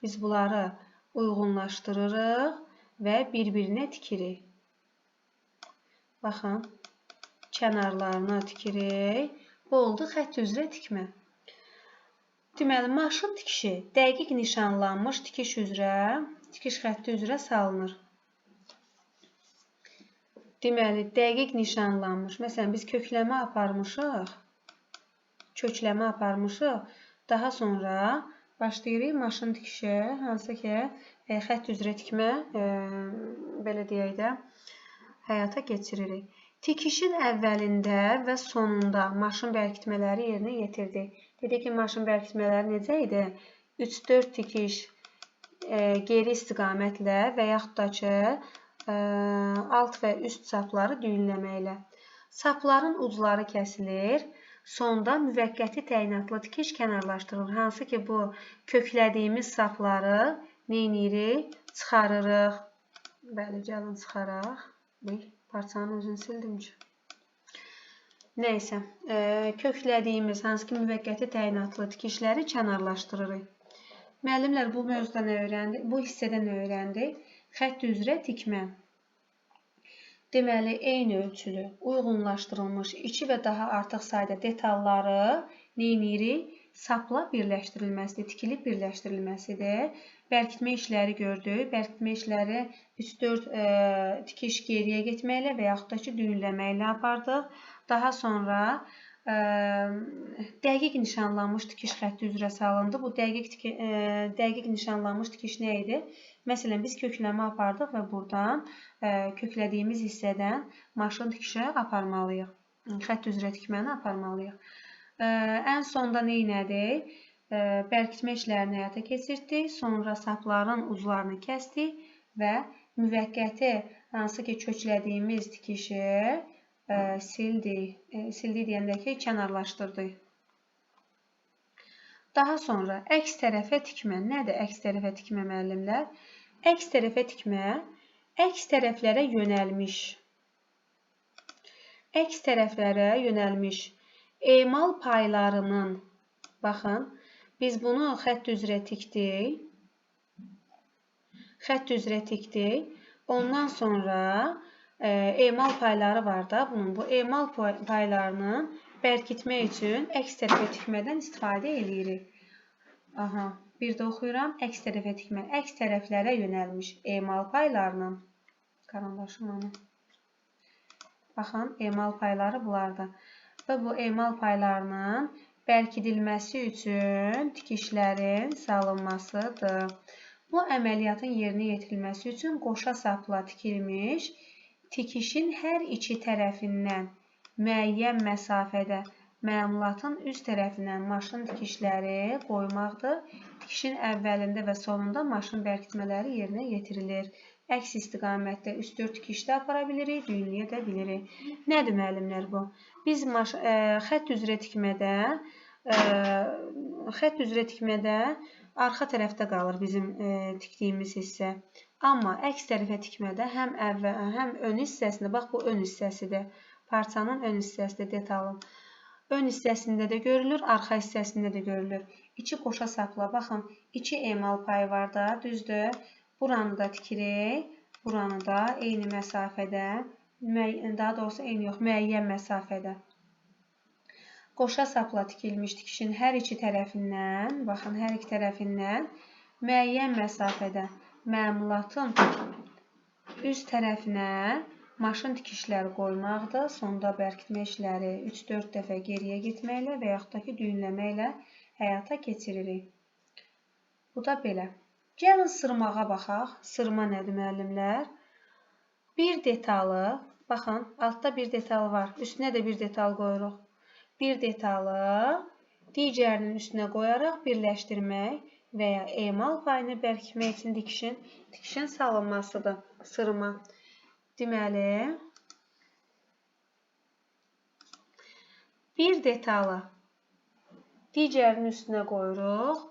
biz bunları uyğunlaşdırırıq və bir-birinə tikirik. Baxın, kənarlarını tikirik. Bu oldu xətt üzrə tikmə. Deməli, maşın tikişi dəqiq nişanlanmış tikiş xətti üzrə salınır. Deməli, dəqiq nişanlanmış. Məsələn, biz kökləmə aparmışıq. Daha sonra başlayırıq maşın tikişi, hansı ki, xətt üzrə tikmə, belə deyək də, həyata keçiririk. Tikişin əvvəlində və sonunda maşın bərkitmələri yerinə yetirdik. Dedik ki, maşın bərkitmələri necə idi? 3-4 tikiş geri istiqamətlə və yaxud da ki, alt və üst sapları düyünləməklə. Sapların ucları kəsilir. Sonda müvəqqəti təyinatlı tikiş kənarlaşdırılır. Hansı ki, bu köklədiyimiz sapları neynirik? Çıxarırıq. Bəli, gəlin çıxaraq. Parçanın özünü sildim ki. Nəysə, köklədiyimiz, hansı ki, müvəqqəti təyinatlı tikişləri kənarlaşdırırıq. Müəllimlər bu mövzuda nə öyrəndik? Bu hissədə nə öyrəndik? Xətt üzrə tikmə. Deməli, eyni ölçülü, uyğunlaşdırılmış iki və daha artıq sayda detalları neynirik? Sapla birləşdirilməsidir, tikilib birləşdirilməsidir. Bərkitmə işləri gördük. Bərkitmə işləri 3-4 tikiş geriyə getməklə və yaxud da ki, düyünləməklə apardıq. Daha sonra dəqiq nişanlanmış tikiş xətti üzrə salındı. Bu dəqiq nişanlanmış tikiş nə idi? Məsələn, biz kökləmə apardıq və buradan köklədiyimiz hissədən maşın tikişi aparmalıyıq. Xətt üzrə tikməni aparmalıyıq. Ən sonda nə elədik? Bərkitmə işlərini həyata keçirtdik. Sonra sapların uclarını kəsdik və müvəqqəti hansı ki köklədiyimiz tikişi sildik. Sildik deyəndə ki, kənarlaşdırdıq. Daha sonra əks tərəfə tikmə. Nədir əks tərəfə tikmə müəllimlər? Əks tərəfə tikmə, əks tərəflərə yönəlmiş. Əks tərəflərə yönəlmiş emal paylarının, baxın, biz bunu xətt üzrə tikdik. Xətt üzrə tikdik. Ondan sonra emal payları var da bunun. Bu emal paylarının bərkitmək üçün əks tərəfə tikmədən istifadə eləyirik. Aha, bir də oxuyuram. Əks tərəfə tikmə. Əks tərəflərə yönəlmiş emal paylarının Karandaşım onu. Baxın, emal payları bunlardır. Və bu emal paylarının bərkidilməsi üçün tikişlərin salınmasıdır. Bu əməliyyatın yerinə yetirilməsi üçün qoşa sapla tikilmiş tikişin hər iki tərəfindən müəyyən məsafədə məmulatın üst tərəfindən maşın tikişləri qoymaqdır. Tikişin əvvəlində və sonunda maşın bərkitmələri yerinə yetirilir. Əks istiqamətdə 3-4 tikişdə apara bilirik, düyünləyə də bilirik. Nədir müəllimlər bu? Biz xətt üzrə tikmədə arxa tərəfdə qalır bizim tikdiyimiz hissə. Amma əks tərəfə tikmədə həm əvvəl, həm ön hissəsində, bax bu ön hissəsidir. Parçanın ön hissəsidir, detalın. Ön hissəsində də görülür, arxa hissəsində də görülür. İki qoşa sapla, baxın, iki emal payı var da, düzdür. Buranı da tikirik, buranı da eyni məsafədə, daha doğrusu eyni yox, müəyyən məsafədə. Qoşa sapla tikilmiş tikişin hər iki tərəfindən, baxın, hər iki tərəfindən müəyyən məsafədə məmulatın üst tərəfinə maşın tikişləri qoymaqdır. Sonda bərkitmə işləri 3-4 dəfə geriyə getməklə və yaxud da ki, düyünləməklə həyata keçiririk. Bu da belə. Gəlin sırmağa baxaq. Sırma nədir müəllimlər? Bir detalı, baxın, altda bir detal var, üstünə də bir detal qoyuruq. Bir detalı digərinin üstünə qoyaraq birləşdirmək və ya emal payını bərkitmək üçün tikişin salınmasıdır sırma. Deməli, bir detalı digərinin üstünə qoyuruq,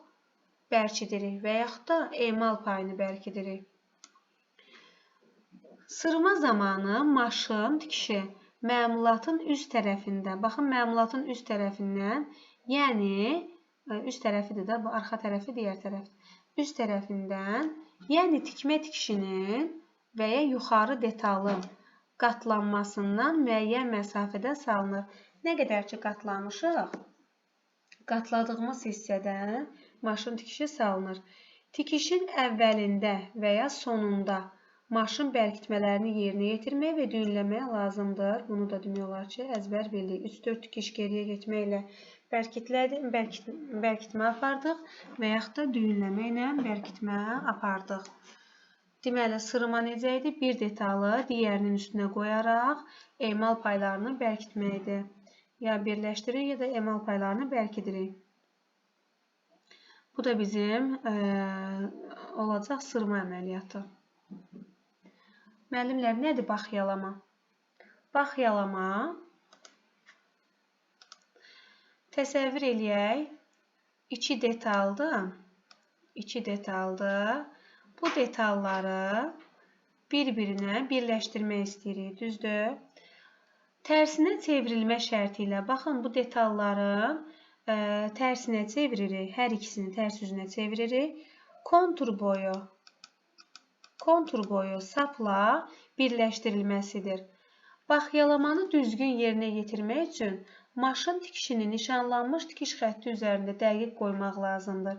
bərkidirik və yaxud da emal payını bərkidirik. Sırma zamanı maşın tikişi məmulatın üst tərəfində, baxın, məmulatın üst tərəfindən, yəni üst tərəfidir də, bu arxa tərəfi digər tərəfdir. Üst tərəfindən, yəni tikmə tikişinin və ya yuxarı detalın qatlanmasından müəyyən məsafədə salınır. Nə qədər ki qatlamışıq, qatladığımız hissədən maşın tikişi salınır. Tikişin əvvəlində və ya sonunda maşın bərkitmələrini yerinə yetirmək və düyünləmək lazımdır. Bunu da demək olar ki, əzbər bildik. 3-4 tikiş geriyə getməklə bərkitmə apardıq və yaxud da düyünləməklə bərkitmə apardıq. Deməli, sırma necə idi? Bir detalı digərinin üstünə qoyaraq emal paylarını bərkitməkdir. Ya birləşdiririk, ya da emal paylarını bərkidirik. Bu da bizim olacaq sırma əməliyyatı. Müəllimlər, nədir baxyalama? Baxyalama, təsəvvür eləyək, iki detaldır. İki detaldır. Bu detalları bir-birinə birləşdirmək istəyirik, düzdür? Tərsinə çevrilmə şərti ilə, baxın, bu detalların tərsinə çeviririk, hər ikisini tərs üzünə çeviririk. Kontur boyu sapla birləşdirilməsidir. Baxyalamanı düzgün yerinə yetirmək üçün maşın tikişini nişanlanmış tikiş xətti üzərində dəqiq qoymaq lazımdır.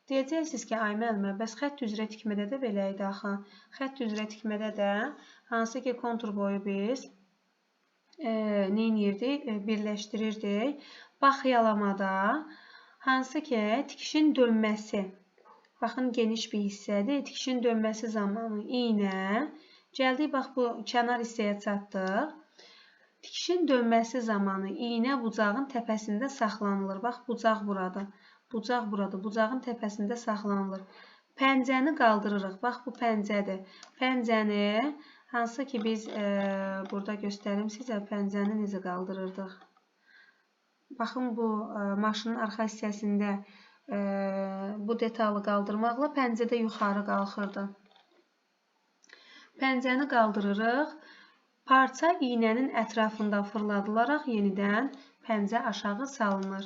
Deyəcəksiniz ki, ay müəllimə, bəs xətt üzrə tikmədə də belə idi axı. Xətt üzrə tikmədə də hansı ki kontur boyu biz nə edirdik? Birləşdirirdik. Baxyalamada hansı ki tikişin dönməsi, baxın geniş bir hissədir, tikişin dönməsi zamanı iynə, gəldik bax bu kənar hissəyə çatdıq. Tikişin dönməsi zamanı iynə bucağın təpəsində saxlanılır. Bax bucaq buradır, bucaq buradır, bucağın təpəsində saxlanılır. Pəncəni qaldırırıq, bax bu pəncədir. Pəncəni hansı ki biz burada göstərim sizə pəncəni necə qaldırırdıq. Baxın bu maşının arxa hissəsində bu detalı qaldırmaqla pəncədə yuxarı qalxırdı. Pəncəni qaldırırıq. Parça iynənin ətrafında fırladılaraq yenidən pəncə aşağı salınır.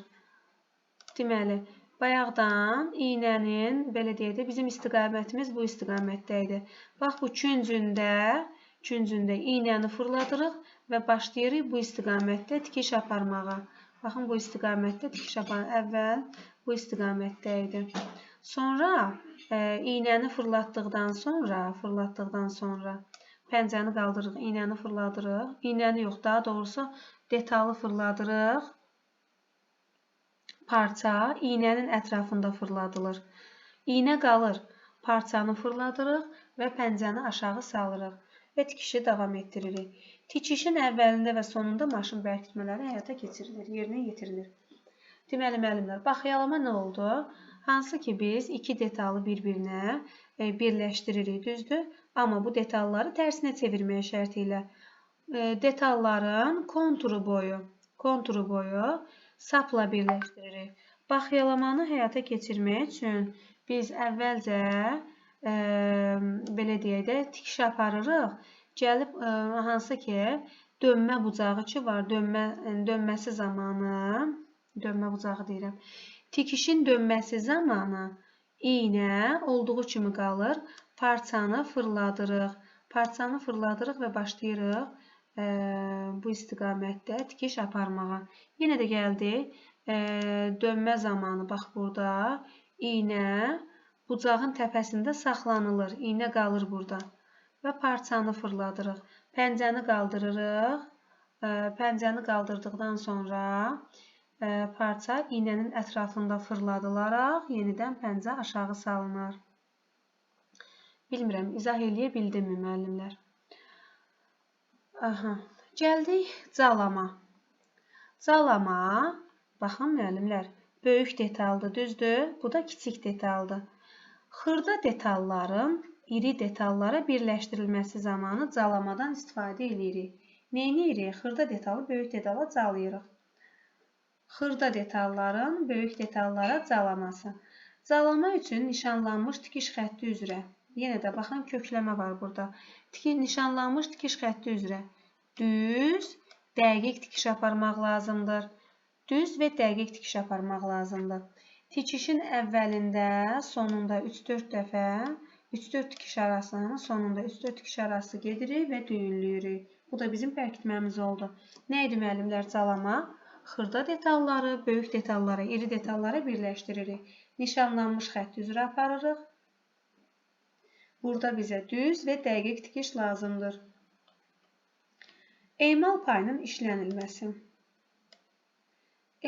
Deməli, bayaqdan iynənin, belə deyək də, bizim istiqamətimiz bu istiqamətdə idi. Bax bu küncündə iynəni fırladırıq və başlayırıq bu istiqamətdə tikiş aparmağa. Baxın, bu istiqamətdə tikiş aparmaq. Əvvəl bu istiqamətdə idi. Sonra iynəni fırlatdıqdan sonra Pəncəni qaldırırıq, iynəni fırladırıq. İynəni yox, daha doğrusu detalı fırladırıq. Parça iynənin ətrafında fırladılır. İynə qalır, parçanı fırladırıq və pəncəni aşağı salırıq və tikişi davam etdiririk. Tikişin əvvəlində və sonunda maşın bərkitmələri həyata keçirilir, yerinə yetirilir. Deməli, müəllimlər, baxıyalama nə oldu? Hansı ki, biz iki detalı bir-birinə birləşdiririk, düzdür? Amma bu detalları tərsinə çevirməyə şərti ilə detalların konturu boyu sapla birləşdiririk. Baxıyalamanı həyata keçirmək üçün biz əvvəlcə, belə deyək də, tikiş aparırıq. Gəlib hansı ki, dönmə bucağı ki var, dönməsi zamanı, dönmə bucağı deyirəm, tikişin dönməsi zamanı iynə olduğu kimi qalır, parçanı fırladırıq. Parçanı fırladırıq və başlayırıq bu istiqamətdə tikiş aparmağa. Yenə də gəldi dönmə zamanı, bax burada iynə bucağın təpəsində saxlanılır, iynə qalır burada və parçanı fırladırıq. Pəncəni qaldırırıq, pəncəni qaldırdıqdan sonra parça iynənin ətrafında fırladılaraq yenidən pəncə aşağı salınır. Bilmirəm, izah eləyə bildimmi müəllimlər? Aha, gəldik calama. Calama, baxın müəllimlər, böyük detaldır, düzdür? Bu da kiçik detaldır. Xırda detalların iri detallara birləşdirilməsi zamanı calamadan istifadə edirik. Neynirik? Xırda detalı böyük detala calayırıq. Xırda detalların böyük detallara calaması. Calama üçün nişanlanmış tikiş xətti üzrə. Yenə də baxın, kökləmə var burada. Nişanlanmış tikiş xətti üzrə düz, dəqiq tikiş aparmaq lazımdır. Düz və dəqiq tikiş aparmaq lazımdır. Tikişin əvvəlində, sonunda 3-4 dəfə, 3-4 tikiş arasının sonunda 3-4 tikiş arası gedirik və düyünləyirik. Bu da bizim bərkitməmiz oldu. Nə idi müəllimlər calama? Xırda detalları, böyük detallara, iri detallara birləşdiririk. Nişanlanmış xətt üzrə aparırıq. Burada bizə düz və dəqiq tikiş lazımdır. Emal payının işlənilməsi.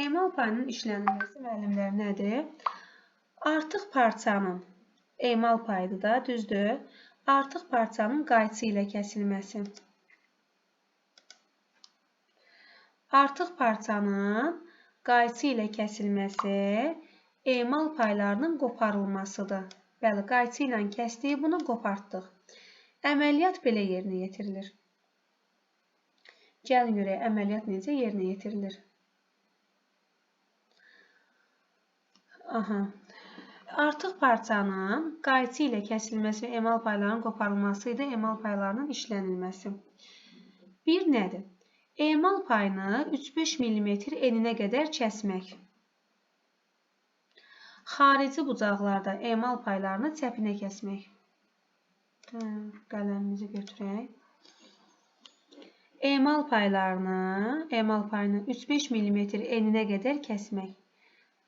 Emal payının işlənilməsi müəllimlər nədir? Artıq parçanın, emal payıdır da, düzdür? Artıq parçanın qayçı ilə kəsilməsi. Artıq parçanın qayçı ilə kəsilməsi emal paylarının qoparılmasıdır. Bəli, qayçı ilə kəsdik, bunu qopartdıq. Əməliyyat belə yerinə yetirilir. Gəlin görək, əməliyyat necə yerinə yetirilir? Aha. Artıq parçanın qayçı ilə kəsilməsi və emal paylarının qoparılması idi, emal paylarının işlənilməsi. Bir nədir? Emal payını 3-5 mm eninə qədər kəsmək. Xarici bucaqlarda emal paylarını çəpinə kəsmək. Qələmimizi götürək. Emal payını 3-5 mm eninə qədər kəsmək.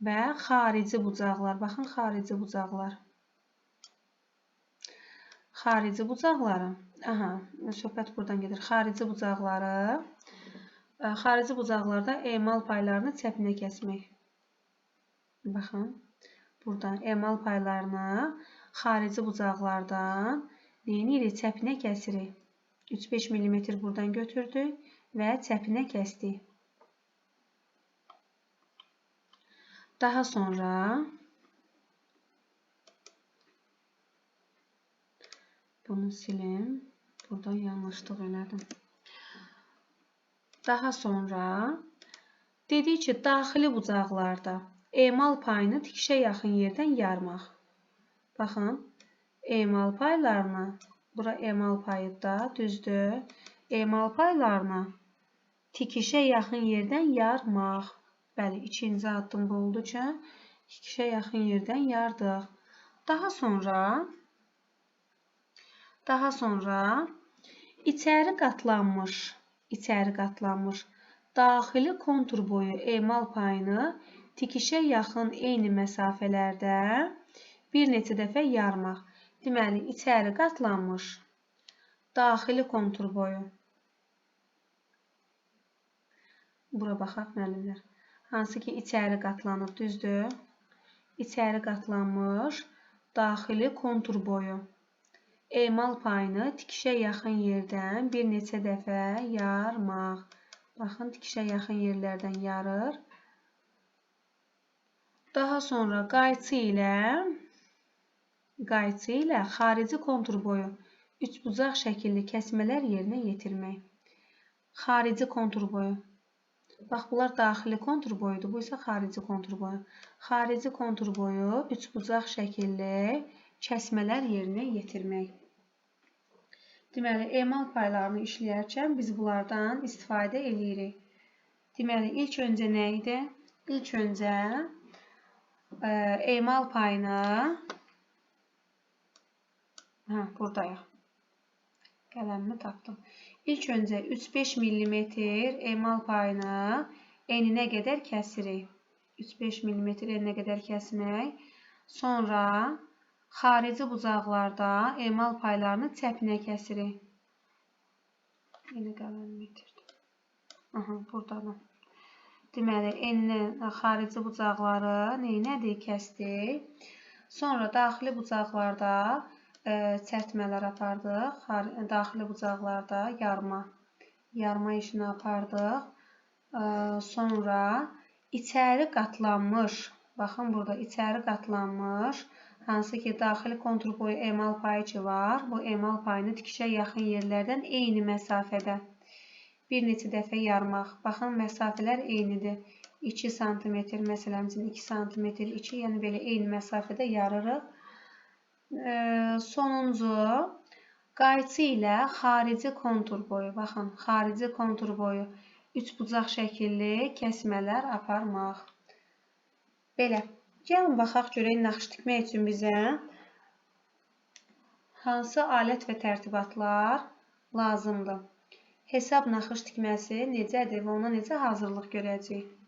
Və xarici bucaqlar, baxın xarici bucaqlar. Xarici bucaqları, aha, söhbət buradan gedir. Xarici bucaqları, xarici bucaqlarda emal paylarını çəpinə kəsmək. Baxın, buradan emal paylarını xarici bucaqlardan neynirik? Çəpinə kəsirik. 3-5 mm buradan götürdük və çəpinə kəsdik. Daha sonra bunu silim. Burada yanlışlıq elədim. Daha sonra dedik ki, daxili bucaqlarda emal payını tikişə yaxın yerdən yarmaq. Baxın, emal paylarını, bura emal payı da, düzdür. Emal paylarını tikişə yaxın yerdən yarmaq. Bəli, ikinci addım bu oldu ki, tikişə yaxın yerdən yardıq. Daha sonra içəri qatlanmış daxili kontur boyu emal payını tikişə yaxın eyni məsafələrdə bir neçə dəfə yarmaq. Deməli, içəri qatlanmış daxili kontur boyu. Bura baxaq müəllimlər. Hansı ki içəri qatlanıb, düzdür? İçəri qatlanmış daxili kontur boyu. Emal payını tikişə yaxın yerdən bir neçə dəfə yarmaq. Baxın, tikişə yaxın yerlərdən yarır. Daha sonra qayçı ilə xarici kontur boyu üçbucaq şəkilli kəsmələr yerinə yetirmək. Xarici kontur boyu. Bax, bunlar daxili kontur boyudur, bu isə xarici kontur boyu. Xarici kontur boyu üçbucaq şəkilli kəsmələr yerinə yetirmək. Deməli, emal paylarını işləyərkən biz bunlardan istifadə eləyirik. Deməli, ilk öncə nə idi? İlk öncə emal payını... Hə, buradayıq. Qələmimi tapdım. İlk öncə 3-5 millimetr emal payını eninə qədər kəsirik. 3-5 millimetr eninə qədər kəsmək. Sonra xarici bucaqlarda emal paylarını çəpinə kəsirik. Yenə qələmimi itirdim. Aha, buradadır. Deməli, eninə xarici bucaqları neynədir? Kəsdik. Sonra daxili bucaqlarda çərtmələr apardıq. Daxili bucaqlarda yarma işini apardıq. Sonra içəri qatlanmış, baxın burada içəri qatlanmış, hansı ki daxili kontur boyu emal payı ki var, bu emal payını tikişə yaxın yerlərdən eyni məsafədə bir neçə dəfə yarmaq. Baxın, məsafələr eynidir. 2 sm, məsələn üçün 2 sm, 2, yəni belə eyni məsafədə yarırıq. Sonuncu, qayçı ilə xarici kontur boyu, baxın, xarici kontur boyu üçbucaq şəkilli kəsmələr aparmaq. Belə, gəlin baxaq görək naxış tikmək üçün bizə hansı alət və tərtibatlar lazımdır. Hesab naxış tikməsi necədir və ona necə hazırlıq görəcəyik?